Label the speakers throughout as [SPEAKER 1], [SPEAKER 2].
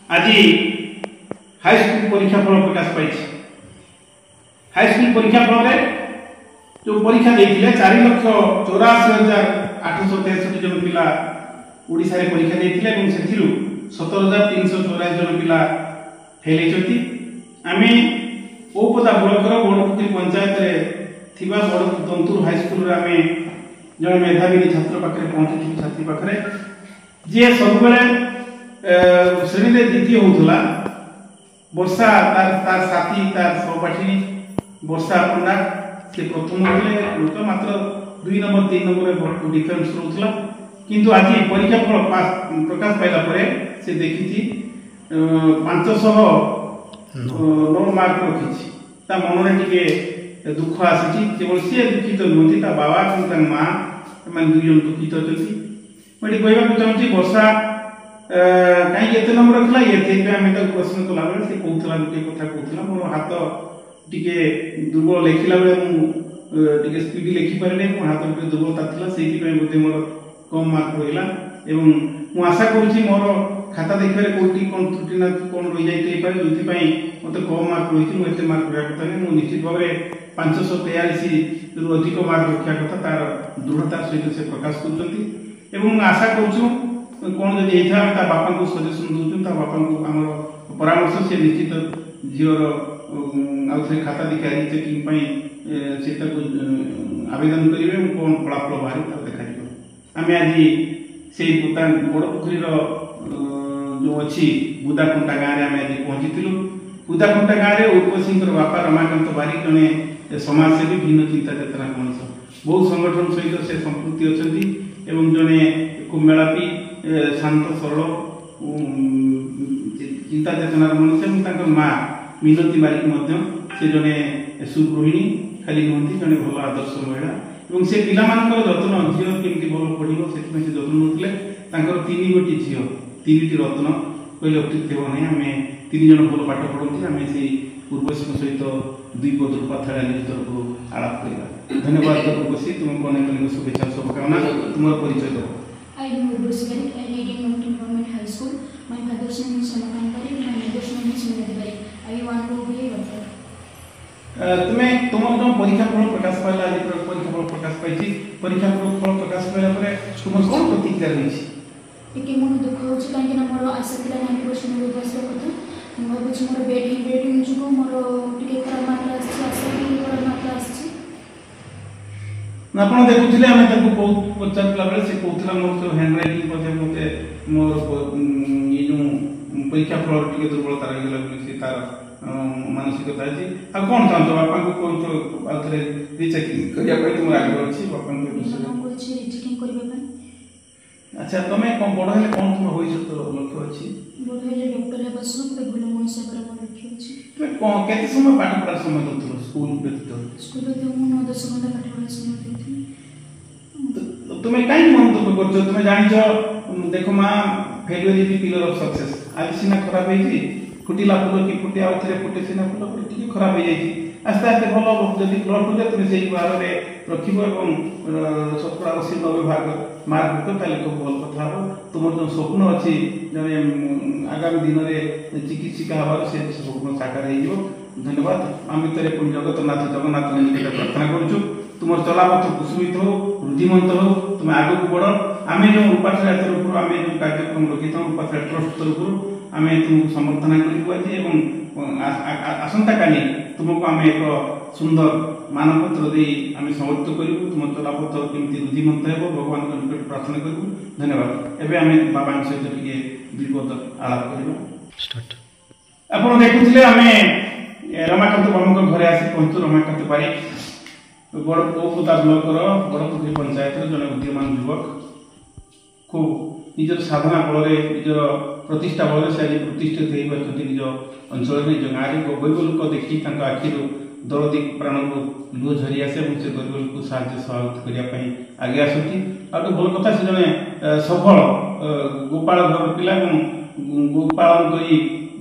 [SPEAKER 1] ଆଜି ହାଇସ୍କୁଲ ପରୀକ୍ଷା ଫଳ ପ୍ରକାଶ ପାଇଛି। ହାଇସ୍କୁଲ ପରୀକ୍ଷା ଫଳରେ ଯେଉଁ ପରୀକ୍ଷା ଦେଇଥିଲେ 4,84,863 ଜଣ ପିଲା ଓଡ଼ିଶାରେ ପରୀକ୍ଷା ଦେଇଥିଲେ ଏବଂ ସେଥିରୁ 17,384 ଜଣ ପିଲା ଫେଲ୍ ହେଇଛନ୍ତି। ଆମେ ଔପଦା ବ୍ଲକର ବଡ଼ପୋଖରୀ ପଞ୍ଚାୟତରେ ଥିବା ବଡ଼ ଦନ୍ତୁର ହାଇସ୍କୁଲରେ ଆମେ ଜଣେ ମେଧାବିନୀ ଛାତ୍ର ପାଖରେ ପହଞ୍ଚିଥିଲୁ, ଛାତ୍ରୀ ପାଖରେ, ଯିଏ ସବୁବେଳେ ଶ୍ରେଣୀରେ ଦ୍ୱିତୀୟ ହେଉଥିଲା। ବର୍ଷା ତାର ସାଥୀ, ତାର ସହପାଠୀ ବର୍ଷା ପଣ୍ଡା, ସେ ପ୍ରଥମ ହେଉଥିଲେ, ଲୋକ ମାତ୍ର 2 ନମ୍ବର 3 ନମ୍ବରରେ ଡିଫରେନ୍ସ ରହୁଥିଲା। କିନ୍ତୁ ଆଜି ପରୀକ୍ଷା ଫଳ ପ୍ରକାଶ ପାଇଲା ପରେ ସେ ଦେଖିଛି 509 ମାର୍କ ରଖିଛି। ତା ମନରେ ଟିକେ ଦୁଃଖ ଆସିଛି। କେବଳ ସିଏ ଦୁଃଖିତ ନୁହନ୍ତି, ତା ବାବା ଏବଂ ତାଙ୍କ ମା, ଏମାନେ 2 ଜଣ ଦୁଃଖିତ ଅଛନ୍ତି। ମୁଁ ଏଠି କହିବାକୁ ଚାହୁଁଛି, ବର୍ଷା କାହିଁକି ଏତେ ନମ୍ବର ରଖିଲା, ଏଥିପାଇଁ ଆମେ ତାକୁ ପ୍ରଶ୍ନ କଲାବେଳେ ସେ କହୁଥିଲା, ଗୋଟିଏ କଥା କହୁଥିଲା, ମୋର ହାତ ଟିକେ ଦୁର୍ବଳ, ଲେଖିଲା ବେଳେ ମୁଁ ଟିକେ ସ୍ପିଡ ଲେଖିପାରିନି, ମୋ ହାତ ଟିକେ ଦୁର୍ବଳତା ଥିଲା, ସେଇଥିପାଇଁ ବୋଧେ ମୋର କମ୍ ମାର୍କ ରହିଲା। ଏବଂ ମୁଁ ଆଶା କରୁଛି ମୋର ଖାତା ଦେଖିବାରେ କୋଉଠି କ'ଣ ତ୍ରୁଟି ନା କ'ଣ ରହିଯାଇଥାଇପାରେ, ଯେଉଁଥିପାଇଁ ମୋତେ କମ୍ ମାର୍କ ରହିଛି। ମୁଁ ଏତେ ମାର୍କ ରହିବା କଥା ନୁହେଁ, ମୁଁ ନିଶ୍ଚିତ ଭାବରେ 543ରୁ ଅଧିକ ମାର୍କ ରଖିବା କଥା, ତାର ଦୃଢ଼ତାର ସହିତ ସେ ପ୍ରକାଶ କରୁଛନ୍ତି। ଏବଂ ମୁଁ ଆଶା କରୁଛୁ କ'ଣ ଯଦି ହେଇଥାଏ, ଆମେ ତା ବାପାଙ୍କୁ ସଜେସନ୍ ଦେଉଛୁ, ତା ବାପାଙ୍କୁ ଆମର ପରାମର୍ଶ, ସେ ନିଶ୍ଚିତ ଝିଅର ଆଉ ଥରେ ଖାତା ଦେଖିବା ରିଚେକିଂ ପାଇଁ ସେ ତାକୁ ଆବେଦନ କରିବେ ଏବଂ କ'ଣ ଫଳାଫଳ ବାହାରିବ ତାକୁ ଦେଖାଯିବ। ଆମେ ଆଜି ସେଇ ବଡ଼ପୋଖରୀର ଯେଉଁ ଅଛି ବୁଦାଖୁଣ୍ଟା ଗାଁରେ ଆମେ ଆଜି ପହଞ୍ଚିଥିଲୁ। ବୁଦାଖୁଣ୍ଟା ଗାଁରେ ଉର୍ବଶୀଙ୍କର ବାପା ରମାକାନ୍ତ ବାରିକ ଜଣେ ସମାଜସେବୀ, ଭିନ୍ନ ଚିନ୍ତା ଚେତନା ମଣିଷ, ବହୁତ ସଂଗଠନ ସହିତ ସେ ସମ୍ପୃକ୍ତି ଅଛନ୍ତି ଏବଂ ଜଣେ ଖୁବ୍ ମେଳାପି, ଶାନ୍ତ ସରଳ ଚିନ୍ତା ଚେତନାର ମଣିଷ। ଏବଂ ତାଙ୍କ ମା ମିନତୀ ବାରିକ ମଧ୍ୟ ସେ ଜଣେ ସୁଗୃହିଣୀ ଖାଲି ନୁହନ୍ତି, ଜଣେ ଭଲ ଆଦର୍ଶ ମହିଳା। ଏବଂ ସେ ପିଲାମାନଙ୍କର ଯତ୍ନ, ଝିଅ କେମିତି ଭଲ ପଢ଼ିବ ସେଥିପାଇଁ ସେ ଯତ୍ନ ନେଉଥିଲେ। ତାଙ୍କର 3 ଗୋଟି ଝିଅ, 3ଟି ରତ୍ନ କହିଲେ ଅତ୍ୟୁକ୍ତି ହେବ ନାହିଁ। ଆମେ 3 ଜଣ ଭଲ ପାଠ ପଢ଼ନ୍ତି। ଆମେ ସେଇ ଉର୍ବଶୀଙ୍କ ସହିତ 2 ପଦ ରୂପାଥାଳିଆ ନିଜ ତରଫରୁ ଆଳାପ କରିବା। ଧନ୍ୟବାଦ ଉର୍ବଶୀ, ତୁମକୁ ଅନେକ ଅନେକ ଶୁଭେଚ୍ଛା ଶୁଭକାମନା। ତୁମର ପରିଚୟ ଦେବ।
[SPEAKER 2] I am Urvashi Barik. I read in Mountain Government High School. My father's name is Ramakant Barik. My mother's name is Minati Barik. I want to be a doctor.
[SPEAKER 1] ତୁମେ ତୁମର ଯେଉଁ ପରୀକ୍ଷା ଫଳ ପ୍ରକାଶ ପାଇଲା, ଆଜି ପରୀକ୍ଷା ଫଳ ପ୍ରକାଶ ପାଇଛି, ପରୀକ୍ଷା ଫଳ ପ୍ରକାଶ ପାଇଲା ପରେ ତୁମର କ'ଣ ପ୍ରତିକ୍ରିୟା ରହିଛି?
[SPEAKER 2] ଟିକେ ମନ ଦୁଃଖ ହେଉଛି, କାହିଁକିନା ମୋର ଆଶା ଥିଲା 90% ବେଳକୁ ଆସିବା କଥା। ମୁଁ ଭାବୁଛି ମୋର ବେଡ୍ ହ୍ୟାଣ୍ଡ ରାଇଟିଂ ଯୋଗୁଁ ମୋର ଟିକେ ଖରାପ ମାର୍କ ଆସିଛି, ଆଶା ଟିକେ ଖରାପ ମାର୍କ ଆସିଛି।
[SPEAKER 1] ଆପଣ ଦେଖୁଥିଲେ, ଆମେ ତାକୁ ପଚାରୁଥିଲା ବେଳେ ସେ କହୁଥିଲା ମୋର ଯେଉଁ ହ୍ୟାଣ୍ଡ ରାଇଟିଂ ବୋଧେ ମୋତେ ମୋର ଏଇ ଯେଉଁ ପରୀକ୍ଷା ଫଳରେ ଟିକେ ଦୁର୍ବଳତା ରହିଗଲା ବୋଲି ସେ ତାର ମାନସିକତା ଅଛି। ଆଉ କ'ଣ ଚାହୁଁଛ ବାପାଙ୍କୁ କହୁଛ ଆଉ ଥରେ ରିଚେକିଂ କରିବା ପାଇଁ ତୁମର ଆଗ୍ରହ ଅଛି ବାପାଙ୍କୁ?
[SPEAKER 2] କହିଛି ରିଚେକିଂ କରିବା ପାଇଁ।
[SPEAKER 1] ଆଚ୍ଛା, ତମେ କ'ଣ ବଡ଼ ହେଲେ କ'ଣ ତୁମ ଭବିଷ୍ୟତ ଲକ୍ଷ୍ୟ ଅଛି?
[SPEAKER 2] ବଡ଼ ହେଲେ ଡକ୍ଟର ହେବା ସହ ଗୋଟେ ଭଲ ମଣିଷ ହେବାର ମୋର ଲକ୍ଷ୍ୟ ଅଛି।
[SPEAKER 1] ତୁମେ କ'ଣ କେତେ ସମୟ ପାଠ ପଢ଼ାର ସମୟ ଦେଉଥିଲ ସ୍କୁଲ ବ୍ୟତୀତ?
[SPEAKER 2] ସ୍କୁଲ ବ୍ୟତୀତ ମୁଁ 9-10 ଘଣ୍ଟା ପାଠ ପଢ଼ା ସମୟ ଦେଉଥିଲି।
[SPEAKER 1] ତୁମେ କାହିଁକି ମନ ଦୁଃଖ କରୁଛ? ତୁମେ ଜାଣିଛ, ଦେଖ ମା, failure is the pillar of success. ଆଜି ସିନା ଖରାପ ହେଇଛି, ଫୁଟିଲା ଫୁଲ କି ଫୁଟେ ଆଉ ଥରେ ଫୁଟେ ସିନା ଫୁଲ, ଟିକେ ଖରାପ ହେଇଯାଇଛି, ଆସ୍ତେ ଆସ୍ତେ ଭଲ ହବ। ଯଦି ପ୍ଲସ୍ ଟୁରେ ତୁମେ ସେଇ ଭାବରେ ରଖିବ ଏବଂ ଶତକଡ଼ା 80-90 ଭାଗ ମାର୍କ ରଖିବ, ତାହେଲେ ଖୁବ୍ ଭଲ କଥା ହେବ। ତୁମର ଯେଉଁ ସ୍ୱପ୍ନ ଅଛି ଜଣେ ଆଗାମୀ ଦିନରେ ଚିକିତ୍ସିକା ହେବାର, ସେ ସ୍ୱପ୍ନ ସାକାର ହେଇଯିବ। ଧନ୍ୟବାଦ। ଆମେ ଥରେ ପୁଣି ଜଗତନାଥ ଜଗନ୍ନାଥଙ୍କ ନିକଟରେ ପ୍ରାର୍ଥନା କରୁଛୁ, ତୁମର ଚଲାପଥ କୁସୁମିତ ହଉ, ରୁଦ୍ଧିମନ୍ତ ହଉ, ତୁମେ ଆଗକୁ ବଢ଼। ଆମେ ଯେଉଁ ରୂପାଥାଳିଆ ତରଫରୁ ଆମେ ଯେଉଁ କାର୍ଯ୍ୟକ୍ରମ ରଖିଥାଉ, ରୂପାଥାଳିଆ ଟ୍ରଷ୍ଟ ତରଫରୁ ଆମେ ତୁମକୁ ସମର୍ଥନା କରିବୁ ଆଜି, ଏବଂ ଆସନ୍ତାକାଲି ତୁମକୁ ଆମେ ଏକ ସୁନ୍ଦର ମାନପତ୍ର ଦେଇ ଆମେ ସମର୍ଥିତ କରିବୁ। ତୁମ ଚଲାପଥ କେମିତି ରୁଦ୍ଧିମନ୍ତ ହେବ ଭଗବାନଙ୍କ ନିକଟରେ ପ୍ରାର୍ଥନା କରିବୁ। ଧନ୍ୟବାଦ। ଏବେ ଆମେ ବାବାଙ୍କ ସହିତ ଟିକେ 2 ପଦ ଆଳାପ କରିବା। ଆପଣ ଦେଖୁଥିଲେ ଆମେ ରମାକାନ୍ତ ବାବୁଙ୍କ ଘରେ ଆସି ପହଞ୍ଚୁ। ରମାକାନ୍ତ ବାରିକ ବଡ଼ ଔପଦା ବ୍ଲକର ବଡ଼ପୋଖରୀ ପଞ୍ଚାୟତର ଜଣେ ଉଦ୍ୟମାନ ଯୁବକ। ଖୁବ୍ ନିଜର ସାଧନା ବଳରେ, ନିଜର ପ୍ରତିଷ୍ଠା ବଳରେ ସେ ଆଜି ପ୍ରତିଷ୍ଠିତ ହୋଇପାରିଛନ୍ତି ନିଜ ଅଞ୍ଚଳରେ, ନିଜ ଗାଁରେ। ଗରିବ ଲୋକ ଦେଖି ତାଙ୍କ ଆଖିରୁ ଦରଦି ପ୍ରାଣକୁ ଲୁହ ଝରି ଆସେ ଏବଂ ସେ ଗରିବ ଲୋକକୁ ସାହାଯ୍ୟ ସହଯୋଗ କରିବା ପାଇଁ ଆଗେଇ ଆସନ୍ତି। ଆଉ ଗୋଟେ ଭଲ କଥା, ସେ ଜଣେ ସଫଳ ଗୋପାଳ ଘର ପିଲା ଏବଂ ଗୋପାଳନ କରି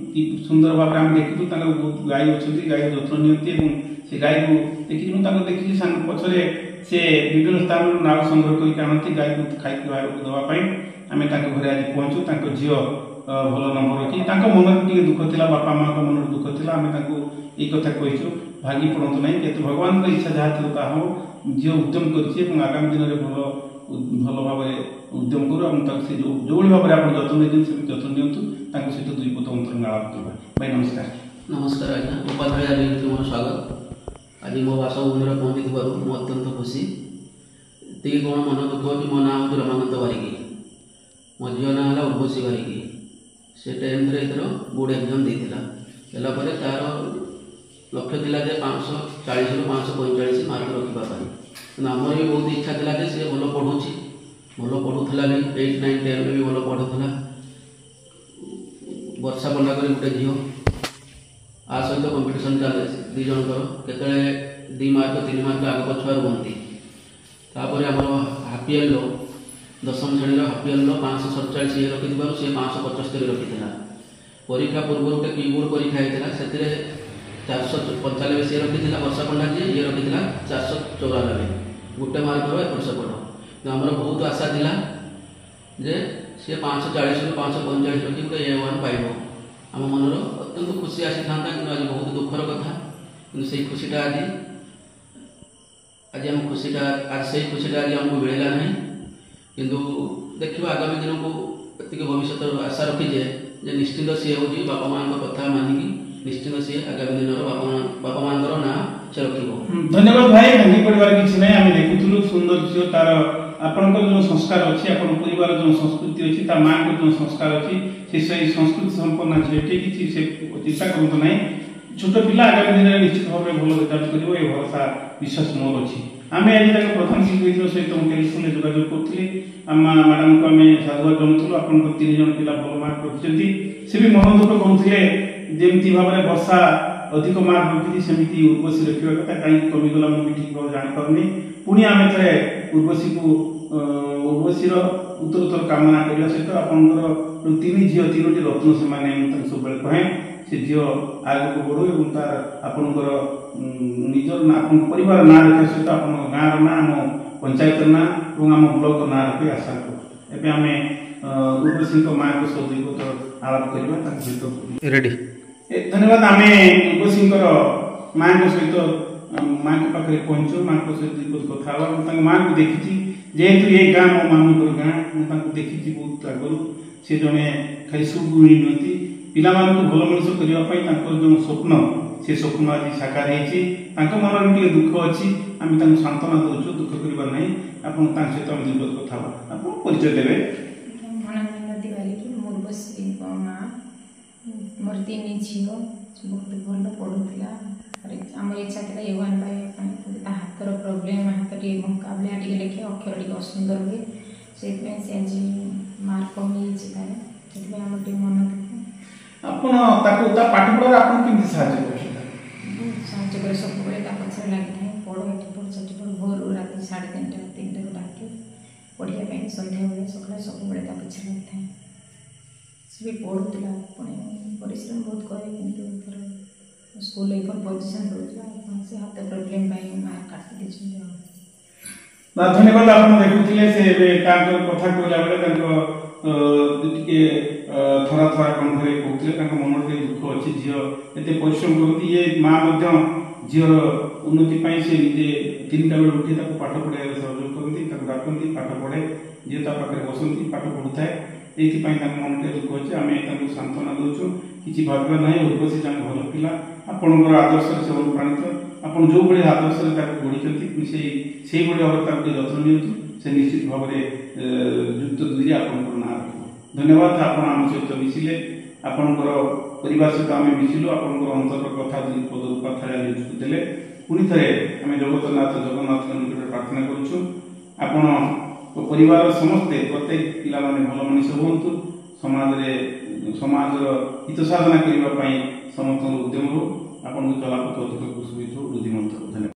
[SPEAKER 1] ସୁନ୍ଦର ଭାବରେ ଆମେ ଦେଖିଛୁ ତାଙ୍କର ବହୁତ ଗାଈ ଅଛନ୍ତି, ଗାଈର ଯତ୍ନ ନିଅନ୍ତି ଏବଂ ସେ ଗାଈକୁ ଦେଖିଛି ମୁଁ, ତାଙ୍କୁ ଦେଖିଛି ସାଙ୍ଗ ପଛରେ ସେ ବିଭିନ୍ନ ସ୍ଥାନରୁ ନାଉ ସଂଗ୍ରହ କରିକି ଆଣନ୍ତି ଗାଈକୁ ଖାଇବାକୁ ଦେବା ପାଇଁ। ଆମେ ତାଙ୍କ ଘରେ ଆଜି ପହଞ୍ଚୁ। ତାଙ୍କ ଝିଅ ଭଲ ନମ୍ବର ରଖି ତାଙ୍କ ମନରେ ଟିକେ ଦୁଃଖ ଥିଲା, ବାପା ମାଆଙ୍କ ମନରେ ଦୁଃଖ ଥିଲା। ଆମେ ତାଙ୍କୁ ଏଇ କଥା କହିଛୁ, ଭାଙ୍ଗି ପଡ଼ନ୍ତୁ ନାହିଁ, ଯେହେତୁ ଭଗବାନଙ୍କ ଇଚ୍ଛା ଯାହା ଥିବ ତାହା ହେବ। ଝିଅ ଉଦ୍ୟମ କରିଛି ଏବଂ ଆଗାମୀ ଦିନରେ ଭଲ ଭଲ ଭାବରେ ଉଦ୍ୟମ କରୁ ଏବଂ ତାକୁ ସେ ଯେଉଁଭଳି ଭାବରେ ଆପଣ ଯତ୍ନ ନେଇଛନ୍ତି ସେମିତି ଯତ୍ନ ନିଅନ୍ତୁ। ତାଙ୍କ ସହିତ ଦୁଇ ପଦ ଅନ୍ତରଙ୍ଗ ଆଳାପ କରିବା। ଭାଇ ନମସ୍କାର।
[SPEAKER 3] ନମସ୍କାର ଆଜ୍ଞା, ଉପାଧ୍ୟାୟ ନ୍ୟୁଜ୍କୁ ମୋର ସ୍ୱାଗତ। ଆଜି ମୋ ବାସଭବନରେ ପହଞ୍ଚିଥିବାରୁ ମୁଁ ଅତ୍ୟନ୍ତ ଖୁସି। ଏତିକି କ'ଣ ମନ ଦୁଃଖ ହେଉଛି, ମୋ ନାଁ ହେଉଛି ରମାକାନ୍ତ ବାରିକି, ମୋ ଝିଅ ନାଁ ହେଲା ଉର୍ବଶୀ ବାରିକି। ସେ 10th ଏଥର ବୋର୍ଡ଼ ଏକ୍ଜାମ୍ ଦେଇଥିଲା। ଦେଲା ପରେ ତା'ର ଲକ୍ଷ୍ୟ ଥିଲା ଯେ 540ରୁ 545 ମାର୍କ ରଖିବା ପାଇଁ। କିନ୍ତୁ ଆମର ବି ବହୁତ ଇଚ୍ଛା ଥିଲା ଯେ ସେ ଭଲ ପଢ଼ୁଛି, ଭଲ ପଢ଼ୁଥିଲା ବି, 8, 9, 10ରେ ବି ଭଲ ପଢ଼ୁଥିଲା। ବର୍ଷା ପଣ୍ଡା କରି ଗୋଟେ ଝିଅ, ଆ ସହିତ କମ୍ପିଟିସନ୍ ଚାଲେ ଦୁଇ ଜଣଙ୍କର, କେତେବେଳେ 2 ମାର୍କ 3 ମାର୍କ ଆଗ ପଛୁଆ ରୁହନ୍ତି। ତାପରେ ଆମର ହାପିଏଲ୍ର ଦଶମ ଶ୍ରେଣୀର ହାପିଏଲ୍ର 547 ଇଏ ରଖିଥିବାରୁ ସେ 575 ରଖିଥିଲା। ପରୀକ୍ଷା ପୂର୍ବରୁ ଗୋଟେ କିବୋର୍ଡ଼ ପରୀକ୍ଷା ହେଇଥିଲା, ସେଥିରେ 495 ସିଏ ରଖିଥିଲା ବର୍ଷା ପଣ୍ଡା ଯିଏ, ଇଏ ରଖିଥିଲା 494, ଗୋଟେ ମାର୍କର ଏପଟ ସେପଟ। କିନ୍ତୁ ଆମର ବହୁତ ଆଶା ଥିଲା ଯେ ସିଏ 540ରୁ 545 ରଖି ଗୋଟେ A1 ପାଇବ। ଆମ ମନର ଅତ୍ୟନ୍ତ ଖୁସି ଆସିଥାନ୍ତା, କିନ୍ତୁ ଆଜି ବହୁତ ଦୁଃଖର କଥା। କିନ୍ତୁ ସେଇ ଖୁସିଟା ଆଜି ଆଜି ଆମ ଖୁସିଟା ଆଜି ସେଇ ଖୁସିଟା ଆଜି ଆମକୁ ମିଳିଲା ନାହିଁ। କିନ୍ତୁ ଦେଖିବା ଆଗାମୀ ଦିନକୁ ଏତିକି ଭବିଷ୍ୟତର ଆଶା ରଖିଛେ ଯେ ନିଶ୍ଚିନ୍ତ ସିଏ ହେଉଛି ବାପା ମାଆଙ୍କ କଥା ମାନିକି ନିଶ୍ଚିନ୍ତ ସିଏ ଆଗାମୀ ଦିନର ବାପା ମାଆଙ୍କର ନାଁ ସେ ରଖିବ।
[SPEAKER 1] ଧନ୍ୟବାଦ ଭାଇ, ଭାଙ୍ଗି ପଡ଼ିବାର କିଛି ନାହିଁ। ଆମେ ଦେଖୁଥିଲୁ ସୁନ୍ଦର ଝିଅ, ତାର ଆପଣଙ୍କର ଯେଉଁ ସଂସ୍କାର ଅଛି, ଆପଣଙ୍କ ପରିବାର ଯେଉଁ ସଂସ୍କୃତି ଅଛି, ତା ମାଆଙ୍କର ଯେଉଁ ସଂସ୍କାର ଅଛି, ସେ ସେଇ ସଂସ୍କୃତି ସମ୍ପନ୍ନ ଝିଅଟି, କିଛି ସେ ଚିନ୍ତା କରନ୍ତୁ ନାହିଁ। ଛୋଟ ପିଲା ଆଗାମୀ ଦିନରେ ନିଶ୍ଚିତ ଭାବରେ ଭଲ ରେଜଲ୍ଟ କରିବ, ଏ ଭରସା ବିଶ୍ୱାସ ମୋର ଅଛି। ଆମେ ଆଜି ତାଙ୍କ ପ୍ରଧାନ ଶିକ୍ଷୟିତ୍ରୀଙ୍କ ସହିତ ମୁଁ ଟେଲିଫୋନରେ ଯୋଗାଯୋଗ କରୁଥିଲି। ଆମ ମ୍ୟାଡ଼ାମଙ୍କୁ ଆମେ ସାଧୁବାଦ ଜଣାଉଥିଲୁ, ଆପଣଙ୍କ 3 ଜଣ ପିଲା ଭଲ ମାର୍କ ରଖିଛନ୍ତି। ସେ ବି ମନ ଦୁଃଖ କରୁଥିଲେ, ଯେମିତି ଭାବରେ ବର୍ଷା ଅଧିକ ମାର୍କ ରଖିଛି ସେମିତି ଉର୍ବଶୀ ରଖିବା କଥା, କାହିଁକି କମିଗଲା ମୁଁ ବି ଠିକ୍ ଭାବରେ ଜାଣିପାରୁନି। ପୁଣି ଆମେ ଥରେ ଉର୍ବଶୀର ଉତ୍ତରୋତ୍ତର କାମନା କରିବା ସହିତ ଆପଣଙ୍କର ଯେଉଁ 3 ଝିଅ, 3ଟି ରତ୍ନ ସେମାନେ, ମୁଁ ତାଙ୍କୁ ସବୁବେଳେ କହେ ସେ ଝିଅ ଆଗକୁ ବଢ଼ୁ ଏବଂ ତାର ଆପଣଙ୍କର ନିଜର ନାଁ, ଆପଣଙ୍କ ପରିବାର ନାଁ ରଖିବା ସହିତ ଆପଣଙ୍କ ଗାଁର ନାଁ, ଆମ ପଞ୍ଚାୟତର ନାଁ ଏବଂ ଆମ ବ୍ଲକର ନାଁ ରଖି ଆଶା କରୁ। ଏବେ ଆମେ ଉର୍ବଶୀଙ୍କ ମାଆଙ୍କ ସହ ଦୁଇ ପଦ ଆଳାପ କରିବା, ତାଙ୍କ ସହିତ
[SPEAKER 3] ରେଡ଼ି।
[SPEAKER 1] ଧନ୍ୟବାଦ। ଆମେ ଉର୍ବଶୀଙ୍କର ମାଆଙ୍କ ସହିତ ମାଆଙ୍କ ପାଖରେ ପହଞ୍ଚୁ, ମାଆଙ୍କ ସହିତ ଦୁଇ ପଦ କଥା ହେବା। ମୁଁ ତାଙ୍କ ମାଆଙ୍କୁ ଦେଖିଛି, ଯେହେତୁ ଏ ଗାଁ ମୋ ମାମୁଁଙ୍କର ଗାଁ, ମୁଁ ତାଙ୍କୁ ଦେଖିଛି ବହୁତ ଆଗରୁ। ସେ ଜଣେ ଖାଲି ସୁଗୁଣୀ ନୁହନ୍ତି, ପିଲାମାନଙ୍କୁ ଭଲ ମଣିଷ କରିବା ପାଇଁ ତାଙ୍କର ଯେଉଁ ସ୍ୱପ୍ନ, ସେ ସ୍ୱପ୍ନ ଆଜି ସାକାର ହେଇଛି। ତାଙ୍କ ମନରେ ଟିକେ ଦୁଃଖ ଅଛି, ଆମେ ତାଙ୍କୁ ସାନ୍ତ୍ୱନା ଦେଉଛୁ, ଦୁଃଖ କରିବାର ନାହିଁ। ଆପଣ ତାଙ୍କ ସହିତ ଆମେ ଦୁଇ ପଦ କଥା ହେବା, ଆପଣ ପରିଚୟ ଦେବେ।
[SPEAKER 4] ମୋ ନାଁ ମିନତୀ ବାରିକି, ମୁଁ ଉର୍ବଶୀଙ୍କ ମା। ମୋର 3 ଝିଅ, ବହୁତ ଭଲ ପଢ଼ୁଥିଲା। ଆମର ଇଚ୍ଛା ଥିଲା A1 ପାଇବା ପାଇଁ, କିନ୍ତୁ ତା ହାତର ପ୍ରୋବ୍ଲେମ୍, ହାତ ଟିକେ ବଙ୍କା ଭଳିଆ ଟିକେ ଲେଖେ, ଅକ୍ଷର ଟିକେ ଅସୁନ୍ଦର ହୁଏ, ସେଇଥିପାଇଁ ସେ ଆଜି ମାର୍କ କମିଯାଇଛି ତାର, ସେଥିପାଇଁ ଆମର ଟିକେ ମନ ଦୁଃଖ।
[SPEAKER 1] ଆପଣ ତାକୁ ତା ପାଠ ପଢ଼ାରେ ଆପଣ କେମିତି ସାହାଯ୍ୟ କରୁଛନ୍ତି?
[SPEAKER 4] ବହୁତ ସାହାଯ୍ୟ କରେ, ସବୁବେଳେ ତା ପଛରେ ଲାଗିଥାଏ, ପଢ଼ ଏଠି ପଢ଼ ସେଠି ପଢ଼। ଭୋରରୁ ରାତି 3:30 3ଟାରୁ ଡାକେ ପଢ଼ିବା ପାଇଁ, ସନ୍ଧ୍ୟାବେଳେ ସକାଳେ ସବୁବେଳେ ତା ପଛରେ ଲାଗିଥାଏ। ସେ ବି ପଢ଼ୁଥିଲା, ପୁଣି ପରିଶ୍ରମ ବହୁତ କରେ, କିନ୍ତୁ ତାର ସ୍କୁଲରେ ଭଲ ପୋଜିସନ୍ ରହୁଥିଲା, ଆପଣ ସେ ହାତ ପ୍ରୋବ୍ଲେମ୍ ପାଇଁ ମାର୍କ କାଟି ଦେଇଛନ୍ତି। ଆଉ
[SPEAKER 1] ଧନ୍ୟବାଦ। ଆପଣ ଦେଖୁଥିଲେ ସେ ଏବେ ତାଙ୍କ କଥା କହିଲା ବେଳେ ତାଙ୍କ ଟିକେ ଥରା ଥରା କଣ୍ଠରେ କହୁଥିଲେ, ତାଙ୍କ ମନରେ ଟିକେ ଦୁଃଖ ଅଛି। ଝିଅ ଏତେ ପରିଶ୍ରମ କରନ୍ତି, ଇଏ ମା ମଧ୍ୟ ଝିଅର ଉନ୍ନତି ପାଇଁ ସେ ନିଜେ 3ଟା ବେଳେ ଉଠି ତାକୁ ପାଠ ପଢ଼ାଇବାରେ ସହଯୋଗ କରନ୍ତି, ତାକୁ ଡାକନ୍ତି, ପାଠ ପଢ଼େ, ଝିଅ ତା ପାଖରେ ବସନ୍ତି, ପାଠ ପଢ଼ୁଥାଏ। ଏଇଥିପାଇଁ ତାଙ୍କ ମନ ଟିକେ ଦୁଃଖ ଅଛି। ଆମେ ତାଙ୍କୁ ସାନ୍ତ୍ୱନା ଦେଉଛୁ, କିଛି ଭାବିବା ନାହିଁ। ଉର୍ବଶୀ ଜଣେ ଭଲ ପିଲା, ଆପଣଙ୍କର ଆଦର୍ଶରେ ସେ ଅନୁପ୍ରାଣିତ। ଆପଣ ଯେଉଁଭଳି ଆଦର୍ଶରେ ତାକୁ ଗଢ଼ିଛନ୍ତି, ସେଇଭଳି ଭାବରେ ତାକୁ ଟିକେ ଯତ୍ନ ନିଅନ୍ତୁ, ସେ ନିଶ୍ଚିତ ଭାବରେ ଯୁକ୍ତ 2ରେ ଆପଣଙ୍କର ନାଁ ରଖିବ। ଧନ୍ୟବାଦ। ଆପଣ ଆମ ସହିତ ମିଶିଲେ, ଆପଣଙ୍କର ପରିବାର ସହିତ ଆମେ ମିଶିଲୁ, ଆପଣଙ୍କର ଅନ୍ତରର କଥା ଦୁଇ ପଦ ଉପାଧ୍ୟାୟ ନ୍ୟୁଜ୍କୁ ଦେଲେ। ପୁଣି ଥରେ ଆମେ ଜଗତନାଥ ଜଗନ୍ନାଥଙ୍କ ନିକଟରେ ପ୍ରାର୍ଥନା କରୁଛୁ, ଆପଣ ପରିବାରର ସମସ୍ତେ ପ୍ରତ୍ୟେକ ପିଲାମାନେ ଭଲ ମଣିଷ ହୁଅନ୍ତୁ, ସମାଜରେ ସମାଜର ହିତ ସାଧନା କରିବା ପାଇଁ ସମସ୍ତଙ୍କର ଉଦ୍ୟମ ହଉ, ଆପଣଙ୍କୁ ଚଲାପଥ ଅଧିକ ସୁବିଧା ହଉ, ରୁଦ୍ଧିମନ୍ତ ହଉ। ଧନ୍ୟବାଦ।